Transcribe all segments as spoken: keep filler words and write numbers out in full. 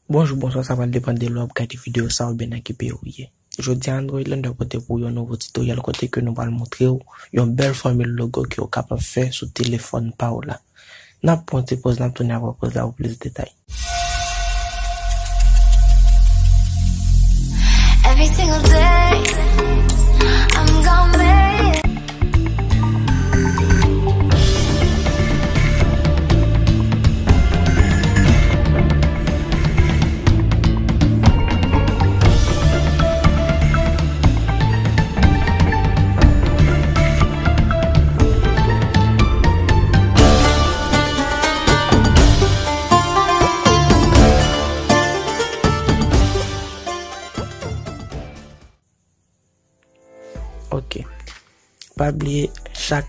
Bonjou, bonswa, sa pral depann de lè w ap gade videyo sa oubyen nan ki peyi w ye. Jodi a, Android Lender pote pou w yon nouvo tutorial kote ke nou pral montre w yon bèl fòmil logo ke w kapab fè sou telefòn pa w la. N ap pran yon ti poz, n ap tounen apre poz la pou plis detay. Every single day, I'm gonna make it. Ok. Pa bliye, chak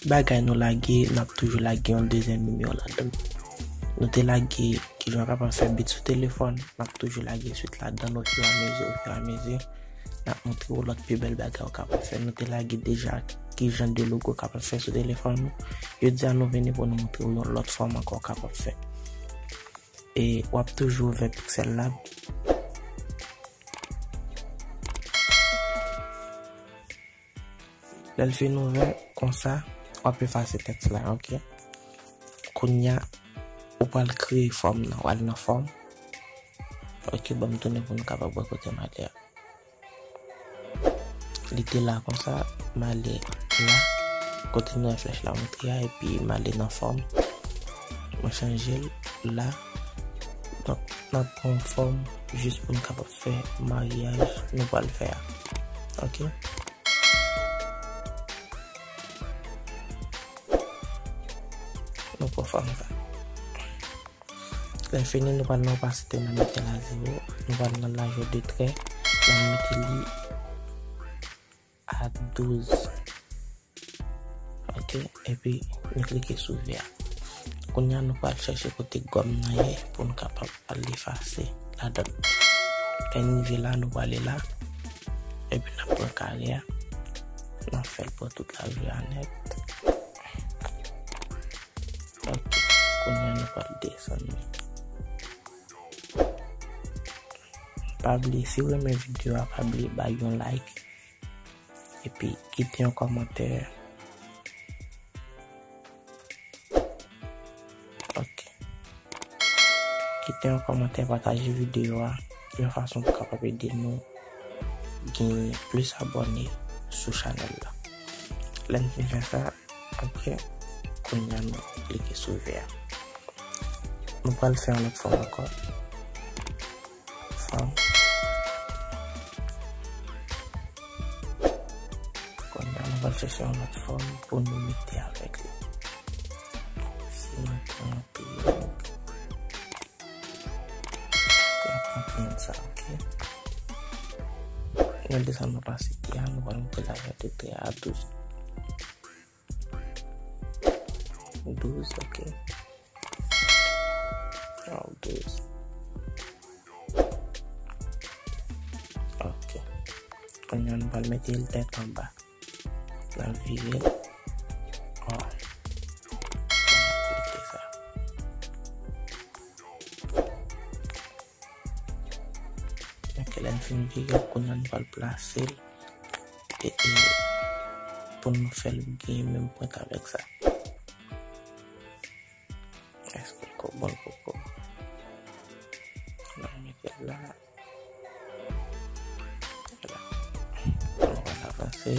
bagay nou lage, n ap toujou lage yon dezyèm nimewo ladan l. Nou te lage kijan w kapab fè beat sou telefòn, n ap toujou lage swit ladan l ofiramezi, ofiramezi. N ap montre w lòt pi bèl bagay w kapab fè. Nou te lage deja kijan de logo w kapab fè sou telefòn ou. Jodi a, nou vini pou nou montre w yon lòt fòm ankò w kapab fè. E w ap toujou ouvè Pixel Lab. Lè l fin ouvè konsa, w ap efase tèks la, ok? Kounye a, ou pral kreye fòm nan, w al nan fòm. Ok, ban m tounen pou nou kapab wè kote m ale a. Li te la konsa, m ale la, kote nou wè flèch la montre a, epi m ale nan fòm. Mwen chanje l la. Donk, n ap pran yon fòm jis pou n kapab fè maryaj nou pral fè a. Ok? Nou pran fòm sa. Lè fini, nou pral nan opasite, n ap mete l a zewo. Nou pral nan lajè de trè, n ap mete li a douz. Ok, epi nou klike sou V a. Kounye a, nou pral chèche kote gòm nan ye pou n kapab al efase ladan l. Lè n rive la, nou prale la, epi n ap pran kare a, n ap fè l pran tout lajè a nèt. Ok, kounye a, nou pral desann li. Pa bliye, si w renmen videyo a, pa bliye bay yon like. Epi kite yon kòmantè. Ok. Kite yon kòmantè, pataje videyo a yon fason pou kapab ede nou gen plis abòne sou chanèl la. Lè n fin fè sa, ok, kounye a nou klike sou V a. Nou pral fè yon lòt fòm ankò. Fòm. Kounye a, nou pral chèche yon lòt fòm pou nou mete avèk li. Si nou pran yon peryòd, nou pran peryòd sa, ok? Nou desann opasite a, nou pral mete lajè de trè a douz. Douz, ok. Al douz. Ok. Kounye a, nou pral mete l tèt anba. N ap vire l. Ò. Mete sa. Ok, lè n fin vire l, kounye a, nou pral plase l. E, e, pou nou fè l gen menm pwent avèk sa. Èske l ko bon l poko? N ap mete l la. Vwala. Nou pral avanse.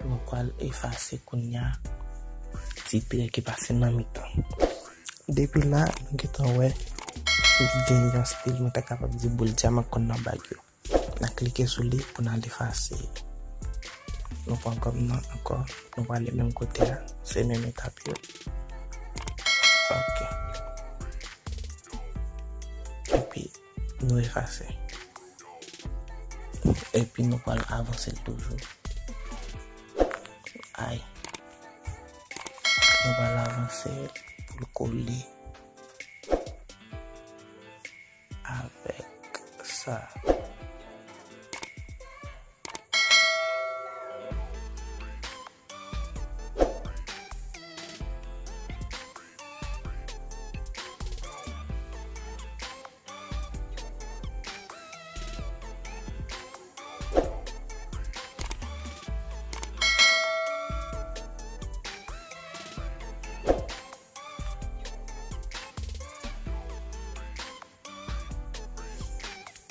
Nou pral efase kounye a ti trè ki pase nan mitan. Depi la, nou gentan wè gen yon stil, mwen ta kapab di boul dyaman k konn nan bag yo. N a klike sou li pou n al efase. Nou pran gòm nan ankò, nou prale menm kote a, se menm etap yo. Ok. Epi, nou efase. Epi nou pral avanse l toujou. Ay. Nou pral avanse l pou l kole avèk sa.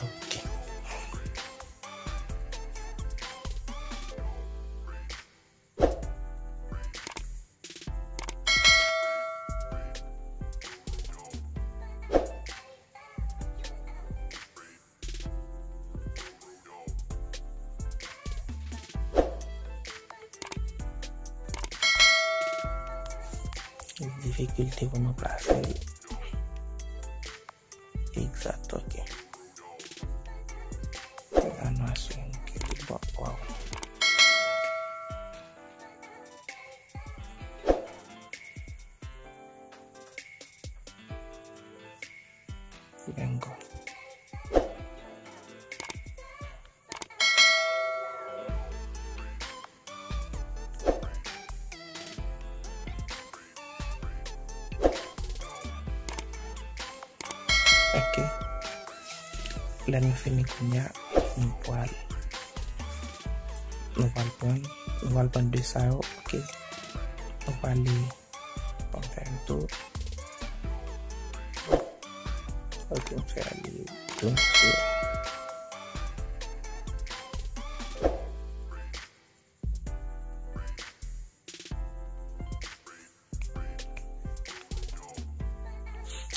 Ok. Difikilte pou nou plase l. Egzat, ok. La nou asire nou ke li bon. Waw. Bingo. Ok. Lè nou fini kounye a, nou pral, nou pral pran, nou pral pran de sa yo, ok. Nou pral li Bon, fè yon tou. Ok, m fè li tou.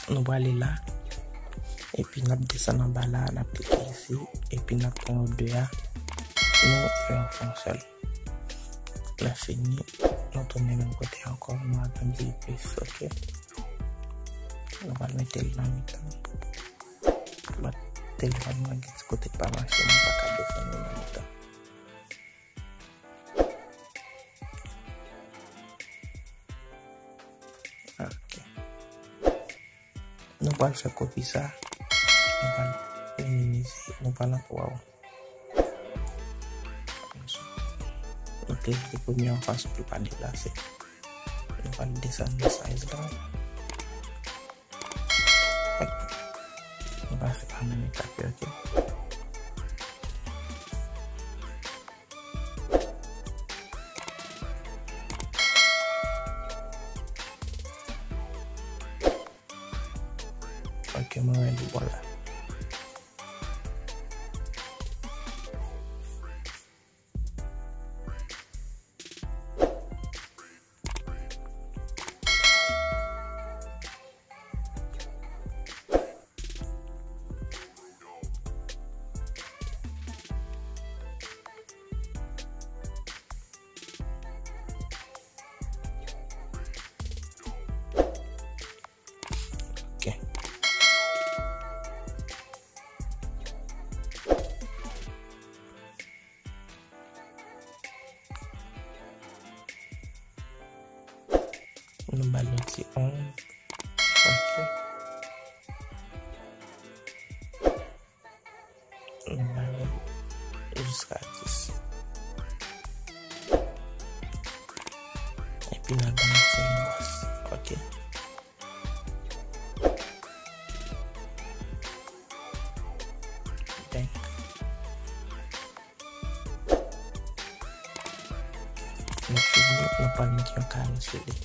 Nou prale la. Epi n ap desann anba la, n ap klike isi. Epi n ap pran yo de a. Nou fè yon fè yon sèl. Lè fini, nou tounen menm kote ankò, nou agrandi l plis, ok. Nou pral mete l nan mitan. Bon, telefòn mwen gen ti kote k pa mache, mwen pa ka desann li nan mitan. Ok. Nou pral fè kopi sa. Nou pral minimize. Nou pral, waw. Ok, li premye anfas pou l pa deplase. Nou pral desann nan size la. Ok. Nou pral fè pa menm etap yo, ok. Ok, mwen wè li bon la. Ok. Nou ba l yon ti onz. Ok. Nou ba l jiska dis. Epi n al ba l yon ti bòs. Ok. Bang. Nou fini, nou pral mete yon kare sou li.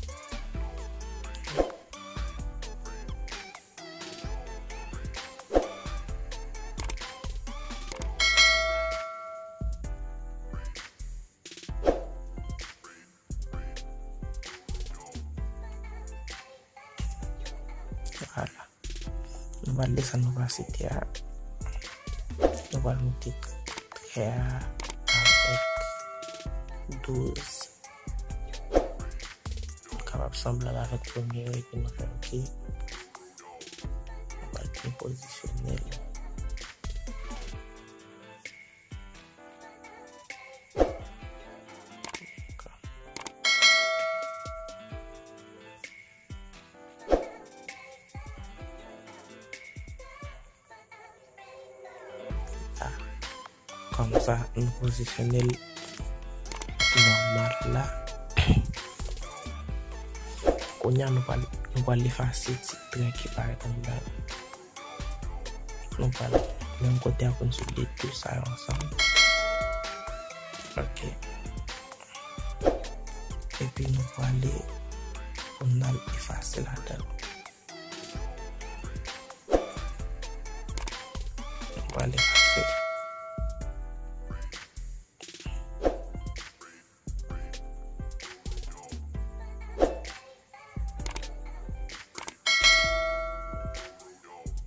Vwala. Nou pral desann opasite a. Nou pral moute trè a avèk douz. Kapab sanble avèk premye yo epi nou fè ok. Nou pral byen pozisyone l. Kòmsa, nou pozisyone l nòmal la. Kounye a, nou pral, nou pral efase ti tren ki parèt anndan. Nou pral menm kote a pou n soude tou sa yo ansanm. Ok. Epi nou prale pou n al efase ladan l. Nou prale efase.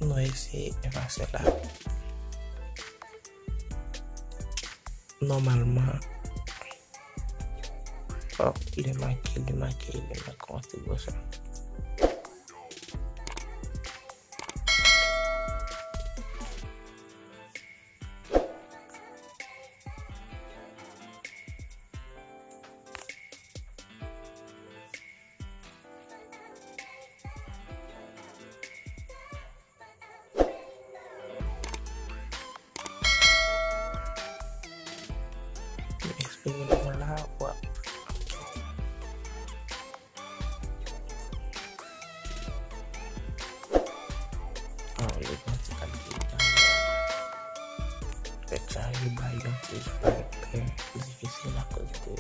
Nou eseye efase la. Nòmalman, fòk li make, li make, li make yon ti bò sa. Espere l bon la, w ap. Ah, li pran ti kalite tan. Fèt chaje bay yon ti parèt trè difisil akoz de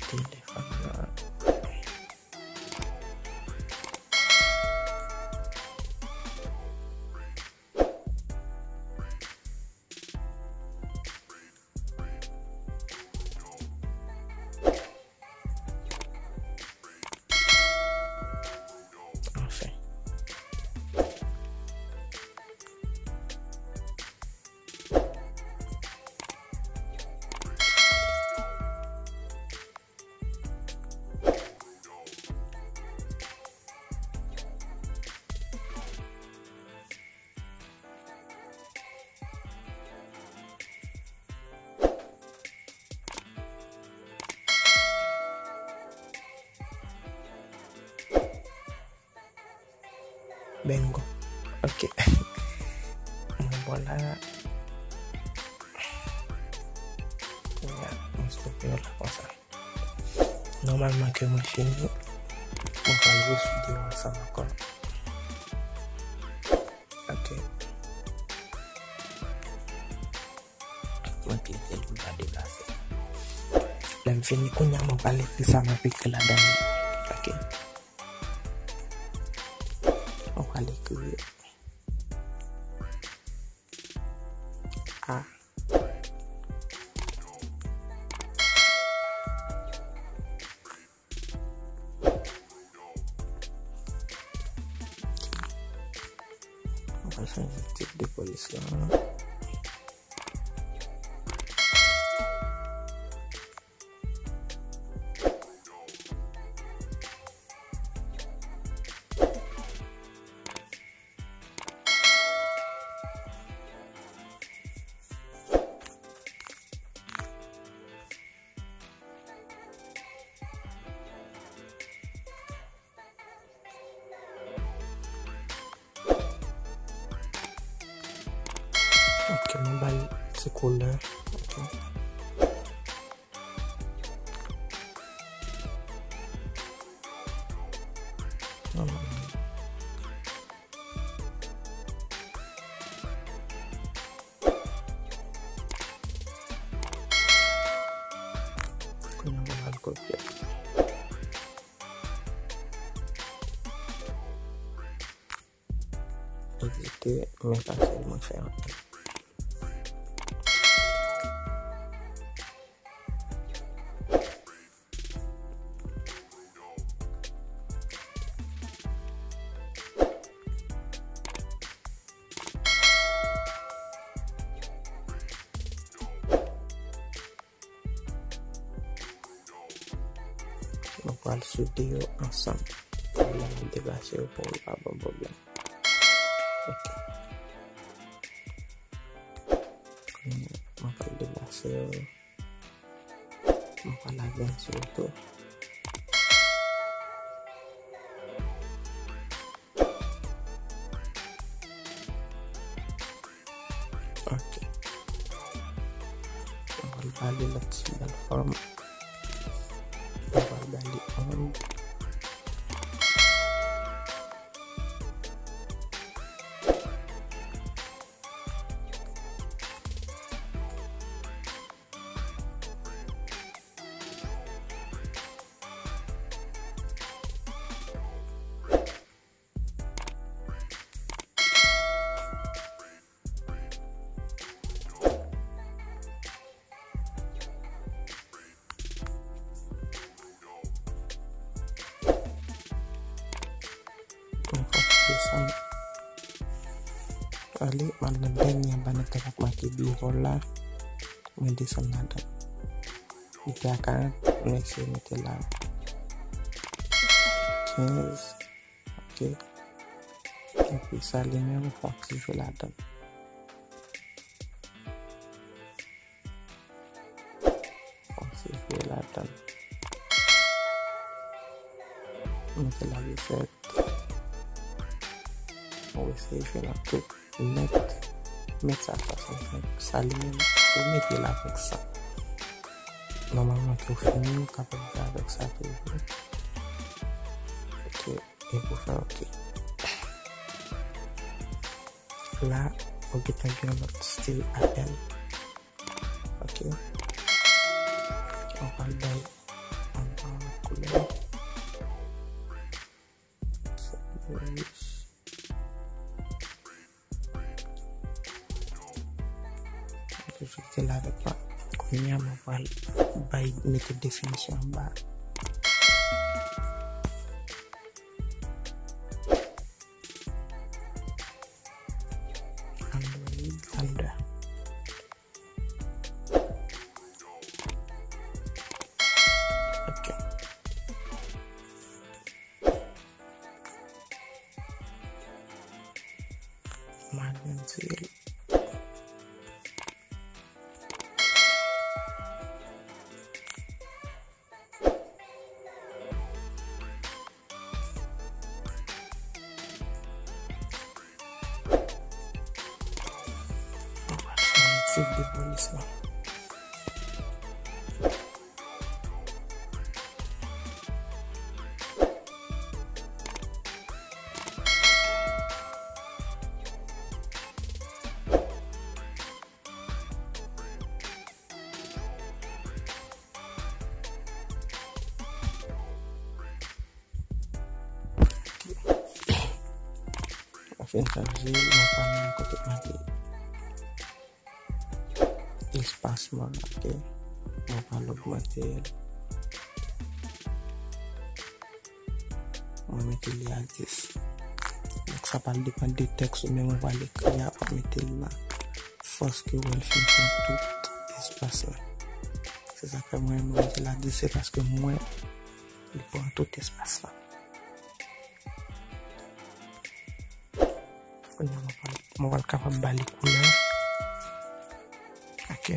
telefòn nan. Anfen. Bingo. Ok. Mwen bon la. Ya, mwen stope yo la konsa. Nòmalman ke mwen fini, mwen pral resoude yo ansanm ankò. Ok. Mwen klike l pou l pa deplase. Lè m fini, kounye a mwen pral ekri sa m ap ekri ladan l. Ok. Mwen pral ekri A. Mwen pral chanje tit de polis la. Ok, mwen ba l ti koulè. Ok. Non, non, non. Kounye a mwen al kopye. Edite, men pa sèlman fè anpil. Nou pral soude yo ansanm. Pwoblèm nan deplase yo pou l pa ban pwoblèm. Ok. Kounye a, mwen pral deplase yo. Mwen pral lage l sou oto. Ok. Al ba li lòt ti bèl fòm. Nou pral ba li onz. Mwen fòk desann. Ale, m al nan dènye anba nan tan k ap make bivòl la. Mwen desann ladan. Li te a karant, mwen eseye mete la kenz. Ok. Epi sa li menm, fè yon ti jwe ladan. Fè yon ti jwe ladan. Mete la disèt. Ou eseye fè nan tout. Nèt, nèt sa swasannsenk. Sa li menm, ou mete l avèk sa. Nòmalman, ke w fini, ou kapab fè avèk sa toujou. Ok, epi w fè ok. La, ou gentan gen yon lòt stil apèl. Ok. Ou pral bay yon lòt koulè. Toujou rete la avèk mwen. Kounye a, mwen pral bay, mete definisyon anba. Android Thunder. Ok. M agrandi l. Mwen pral fè yon ti depolisman. Mwen fin chanje l, mwen pral nan kote k make espasman, ok? Mwen pral ogmante l. Mwen mete li a dis. Donk, sa pral depann de tèks ou menm ou pral ekri a, w ap mete l la. Fòske w wè l fin pran tout espas la. Se sa k fè mwen, mwen mete l a dis, se paske mwen, li pran tout espas la. Kounye a, mwen pral, mwen pral kapab ba li koulè. Ok.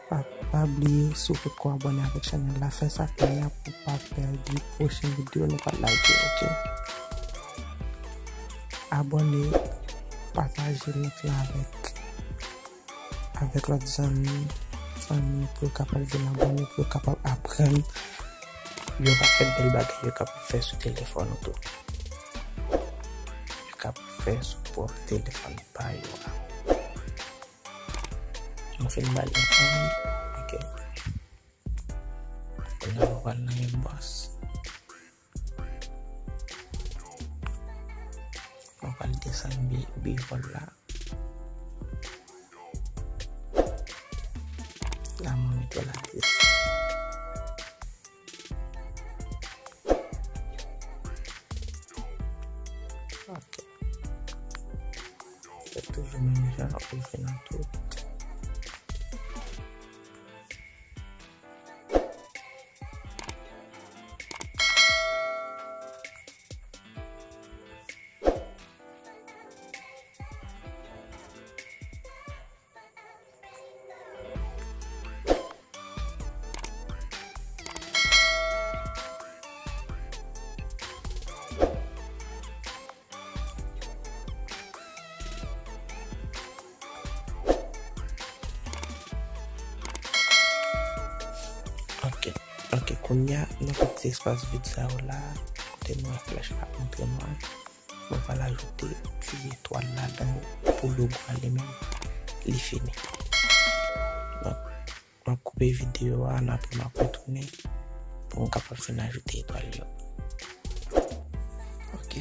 Pa, pa bliye, si w potko abòne avèk chanèl la, fè sa kounye a pou w pa pèdi pwochen videyo nou pral lage, ok? Abòne, pataje link la avèk, avèk lòt zanmi, fanmi, pou yo kapab vin abòne, pou yo kapab aprann yon pakèt bèl bagay yo kapab fè sou telefòn ou tou. Yo kapab fè sou pwòp telefòn pa yo a. Mwen fin ba li yon fòm. Ok. Kounye a nou pral nan inbox. Mwen pral desann bi, bivòl la. La mwen mete la dis. Ok. Fè toujou menm jan, ouvri nan tout. Kounye a, nan tout ti espas vid sa yo la, kote nou wè flèch la ap montre nou an, mwen pral ajoute ti etwal ladan l pou logo a li menm, li fini. Donk, m ap koupe videyo a, n apre m ap retounen pou m kapab fin ajoute etwal yo. Ok,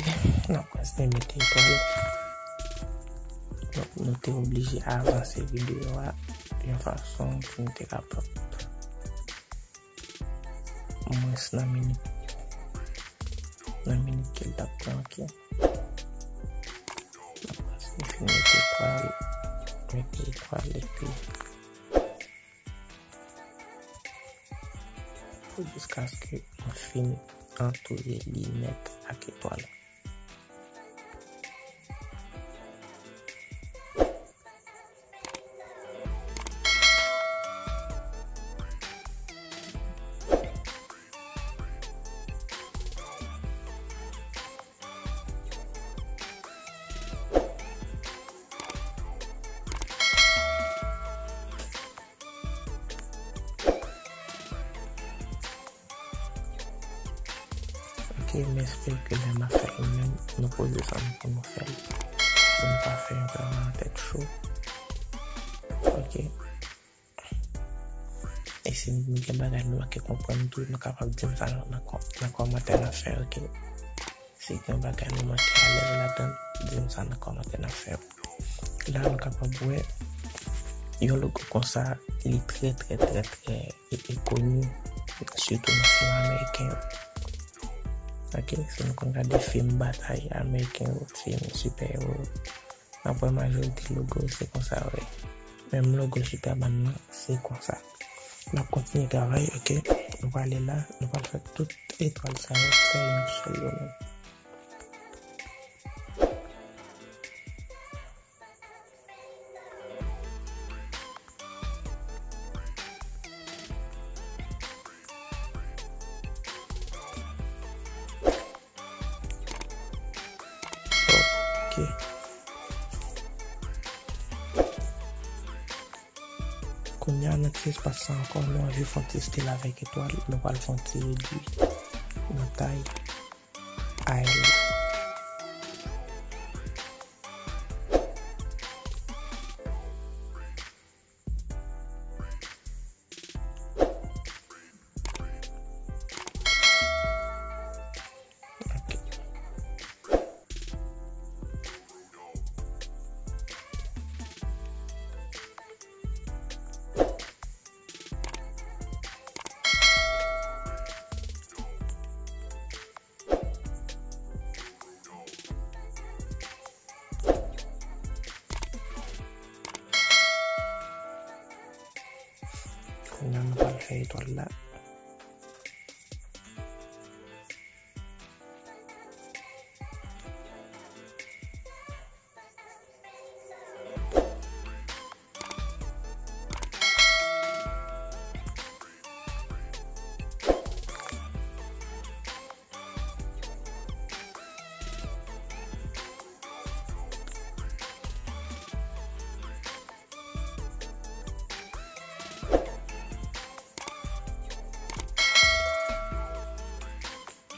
n ap kontinye mete etwal. Donk, nou te oblije avanse videyo a yon fason pou nou te kapab mwens nan minit, nan minit ke l t ap pran, ok. N ap kontinye fin mete etwal, mete etwal, epi pou jiskaske nou fin antoure li nèt ak etwal. Ok, m espere ke lè m ap fè l menm, nou poze sa nou pou nou fè l. Pou nou pa fè yon travay an tèt cho. Ok. E si nou gen bagay nou manke konprann tou, nou kapab di m sa nan, nan kò-, nan kòmantè n ap fè, ok? Si gen bagay nou manke alèz ladan l, di m sa nan kòmantè n ap fè yo. La, nou kapab wè yon logo konsa, li trè, trè, trè, trè, e, e koni, sitou nan fim ameriken yo. Ok, si nou konn gade fim batay ameriken yo, fim sipè ewo, n ap wè majorite logo se konsa yo ye. Menm logo Superman nan, se konsa. N ap kontinye travay, ok? Nou prale la, nou pral fè tout etwal sa yo fè yon sèl yo menm. Ok. Kounye a, nan ti espas sa ankò, nou anvi fè yon ti stil avèk etwal, nou pral fè yon ti redwi nan tay a l. Ok. Kounye a nou pral fè etwal la.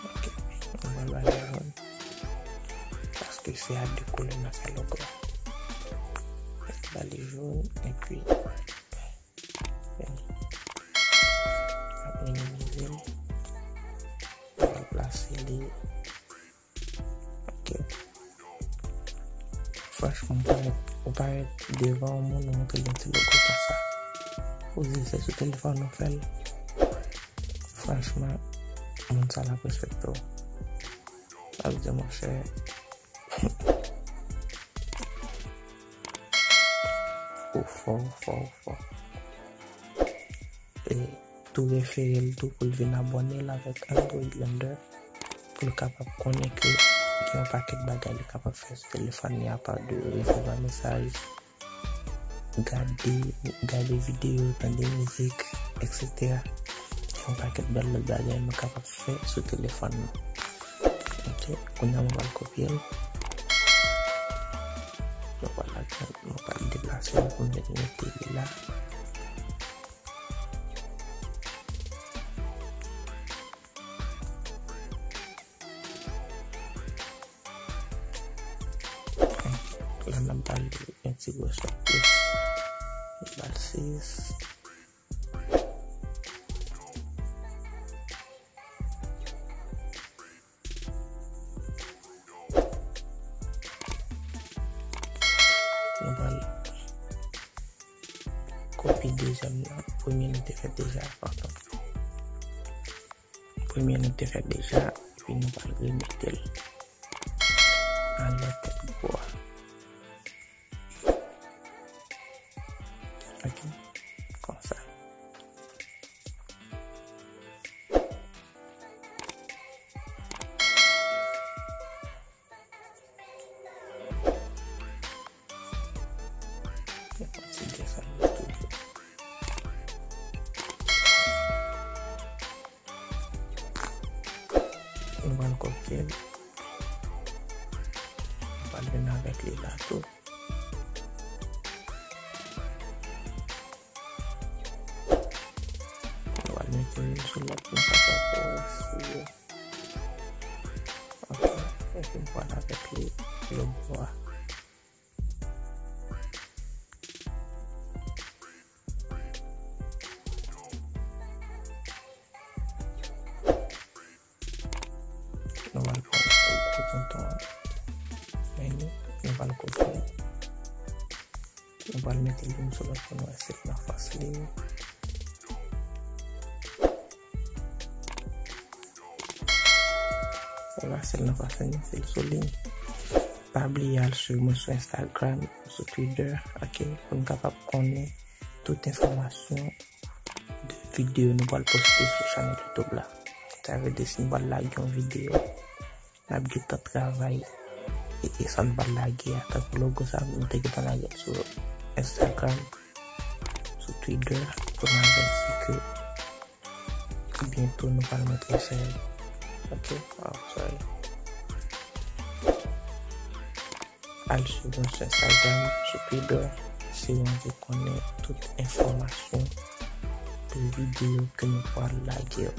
Ok, nou pral ba li jòn. Paske se a de koulè n ap fè logo a. Ba li jòn, epi, ap minimize l. Pral plase li. Ok. Franchman, ou parèt, ou parèt devan yon moun, ou montre l yon ti logo konsa. Ou di se sou telefòn ou fè l. Franchman, moun sa l ap respekte w. Sa vle di, monchè, ou fò, ou fò, ou fò. E tou refere l tou pou l vin abòne l avèk Android Lender, pou l kapab konnen ke gen yon pakèt bagay li kapab fè sou telefòn li, apa de resevwa mesaj, gade, gade videyo, tande mizik, etsetera. Gen yon pakèt bèl lòt bagay nou kapab fè sou telefòn nou. Ok, kounye a mwen pral kopye l. Mwen pral, mwen pral deplase l pou m vin mete li la. N ap ba l yon ti gwosè plis. Nou ba l sis. Nou pral kopi dezyèm nan. Premye nou te fè deja, padon. Premye nou te fè deja, epi nou pral remete l anlè tèt bò a. Ok, konsa. Yon ti desann toujou. Nou pral kopye l. Nou pral vin avèk li la tou. Nou pral mete youn sou lòt pou n kapab wè si yo. Ok, epi m pral avèk li lòt bò a. Nou pral pran gwo tonton an. Men nou, nou pral kopye l. Nou pral mete l youn sou lòt pou nou wè si l nan fas li. Vwala, si l nan fas li, si l sou liy. Pa bliye al swiv mwen sou Instagram, sou Twitter, ok, pou n kapab konnen tout enfòmasyon de videyo nou pral poste sou chanèl YouTube la. Sa vle di si nou pral lage yon videyo, n ap gentan travay e, e sa nou pral lage a, tankou logo sa, nou te gentan lage l sou Instagram, sou Twitter, pou n averti ke byento nou pral montre sa yo. Ok? Oh, sorry. Al swiv nou sou Instagram, sou Twitter, si w anvi konnen tout enfòmasyon de videyo ke nou pral lage yo.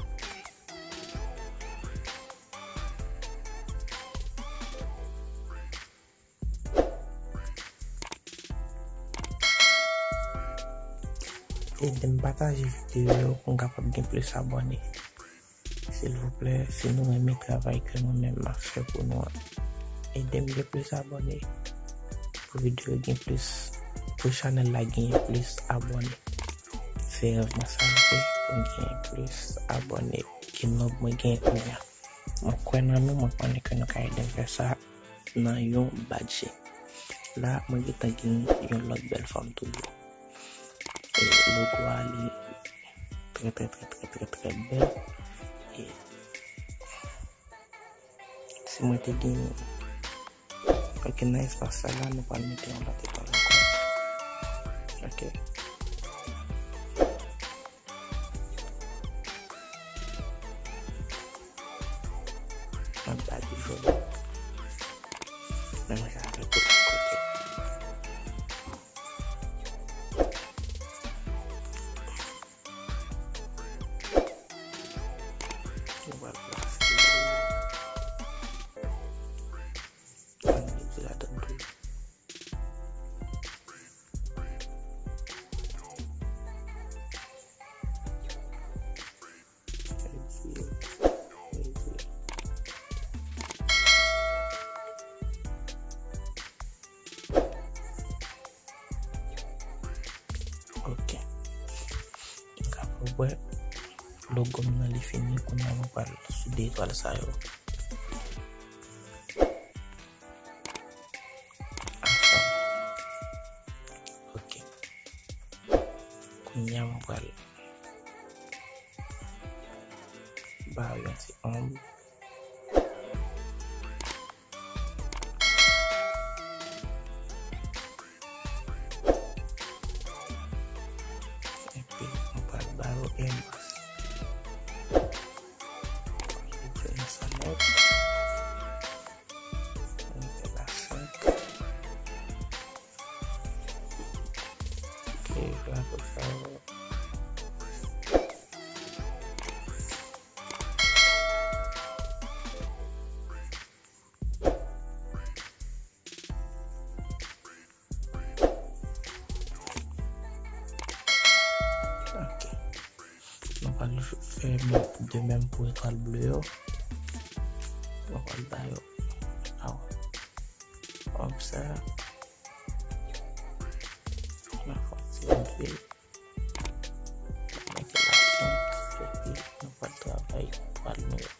Ede m pataje videyo yo pou m kapab gen plis abòne. Silvouplè, si nou renmen travay ke mwen menm m ap fè pou nou an, ede m gen plis abòne. Pou videyo gen plis, pou chanèl la genyen plis abòne. Se rèv mwen sa, ok, pou m genyen plis abòne ke nonb mwen genyen kounye a. Mwen kwè nan nou, mwen konnen ke nou ka ede m fè sa nan yon badje. La, mwen gentan gen yon lòt bèl fanm toujou. E logo a li trè, trè, trè, trè, trè, trè bèl. E si mwen te gen, ok, nan espas sa la, nou pral mete yon lòt etwal ankò. Ok. Anba de jòl. Menm jan avèk tout lòt kote. Nou pral plase. Ann mete ladan tou. Ok. M ka fè w wè logo m nan li fini, kounye a mwen pral sou de etwal sa yo. Ansanm. Ok. Kounye a mwen pral ba yo yon ti ombre. Epi, mwen pral ba yo en mas. Mwen mete yon sanèt. Mwen mete la senk. Ok, jwe avèk sa yo. Pral fè de menm pou etwal ble yo. Nou pral ba yo. Aw. Kòm sa. Nan fò ti leve. Mete la pant, epi nou pral travay etwal nou yo.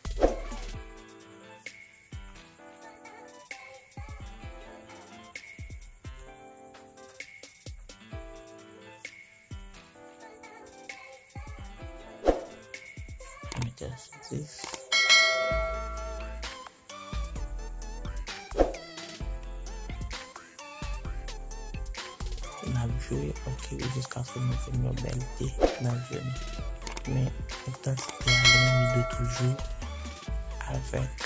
Mete sou dis. N ap jwe, ok, jiskaske nou jwenn yon bèl de nan jeu nou. Men, entansite a li menm li dwe toujou avèk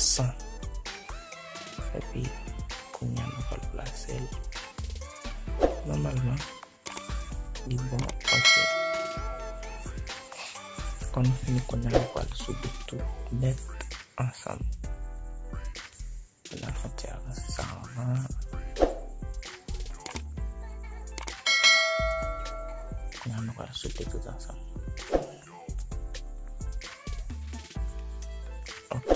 san. Epi, kounye a nou pral plase l. Nòmalman, li bon, ok. Kon nou fini, kounye a nou pral soude tout nèt ansanm. Kounye a fon ti avanse sa anvan. Kounye a nou pral soude tout ansanm. Ok.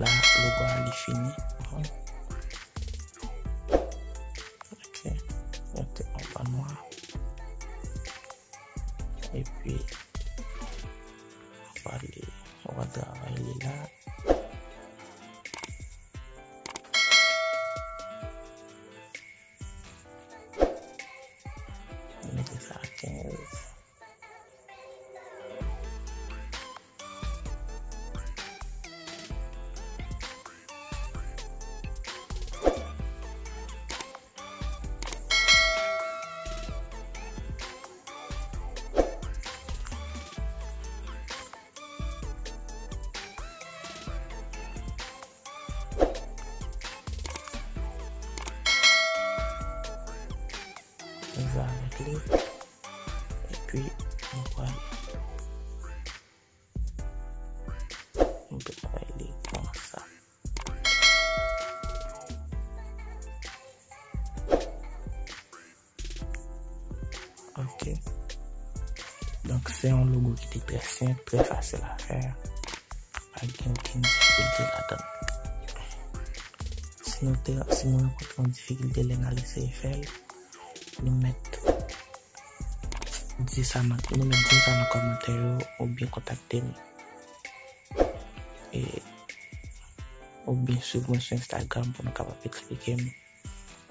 La, logo a li fini. Ok. Mete anba nwa. Epi, anba li, nou va travay li la. Mete sa a kenz. Jwe avèk li. Epi, nou pral, nou pral fè li konsa. Ok. Donk, se yon logo ki te trè senp, trè fasil a fè. Pa gen okenn difikilte ladan l. Si nou te, si nou rankontre yon difikilte lè n al eseye fè l, nou mèt di sa nan, nou mèt di m sa nan kòmantè yo oubyen kontakte m. E, oubyen swiv mwen sou Instagram pou nou kapab eksplike m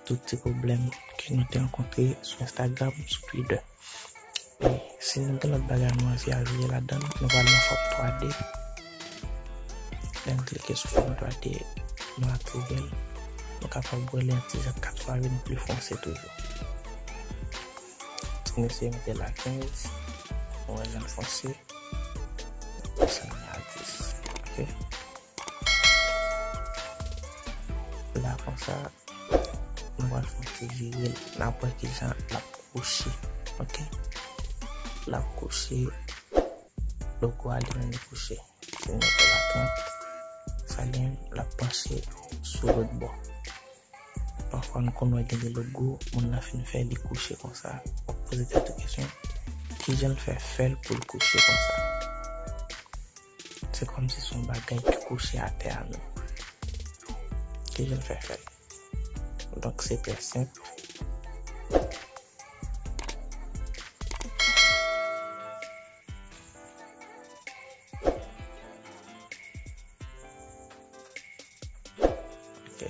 tout ti pwoblèm ke nou te rankontre sou Instagram, sou Twitter. E si nou gen lòt bagay nou anvi ajoute ladan l, nou pral nan fòm twa D. Lè n klike sou fòm twa D, nou aktive l. Nou kapab wè li yon ti jan kat fwa vin pli fonse toujou. Si nou eseye mete la kenz, nou wè jan l fonse. Desann li a dis. Ok. La konsa, nou pral fè yon ti vire l. N ap wè kijan l ap kouche. Ok. L ap kouche. Logo a li menm li kouche. Si nou mete l a trant, sa li menm l ap panche sou lòt bò. Pafwa nou konn wè gen de logo, moun nan fin fè li kouche konsa. W ap poze tèt ou kesyon, kijan l fè fè l pou l kouche konsa? Se kòmsi se yon bagay ki kouche atè a menm. Kijan l fè fè l? Donk, se trè senp. Ok.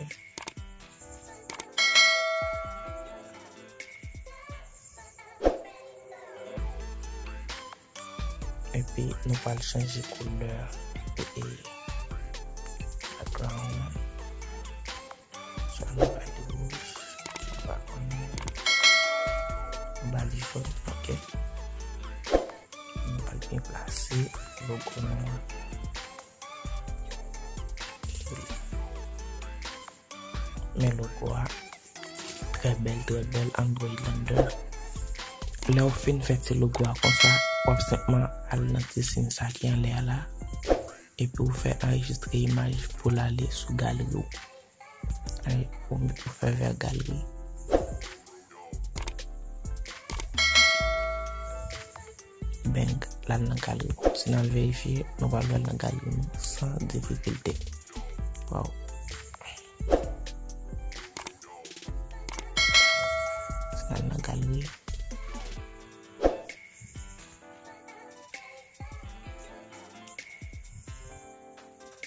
Epi nou pral chanje koulè, e, e, background. Swa nou ba li wouj, nou pa konnen. Nou ba li jòn, ok. Nou pral byen plase logo nou an. Men logo a trè bèl, trè bèl, Android Lander. Lè w fin fè ti logo a konsa, w ap senpman al nan ti siy sa ki anlè a la, epi w fè anrejistre imaj pou l ale sou galeri w. Ay, ou, ou fè vè galeri. l al nan galeri nou. Si n al verifye, nou pral wè l nan galeri nou san difikilte. Waw. Si n al nan galeri.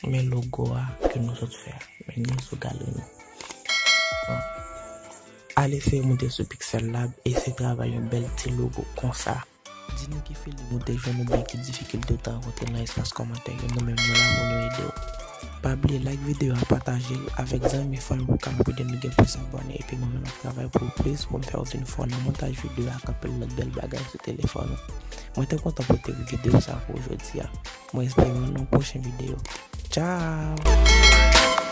Men logo a ke nou sot fè a. Men li sou galeri nou. Bon. Al eseye moute sou Pixel Lab, eseye travay yon bèl ti logo konsa. Di nou ki feeling ou te jwenn oubyen ki difikilte ou te rankontre nan espas kòmantè yo, nou menm nou la pou nou ede w. Pa bliye like videyo a, pataje l avèk zanmi, fanmi pou kapab ede nou gen plis abòne, epi mwen menm ap travay pou plis pou m fè w vin fò nan montaj videyo ak anpil lòt bèl bagay sou telefòn ou. Mwen te kontan pote videyo sa pou ou jodi a. Mwen espere w nan yon pwochen videyo. Tchao!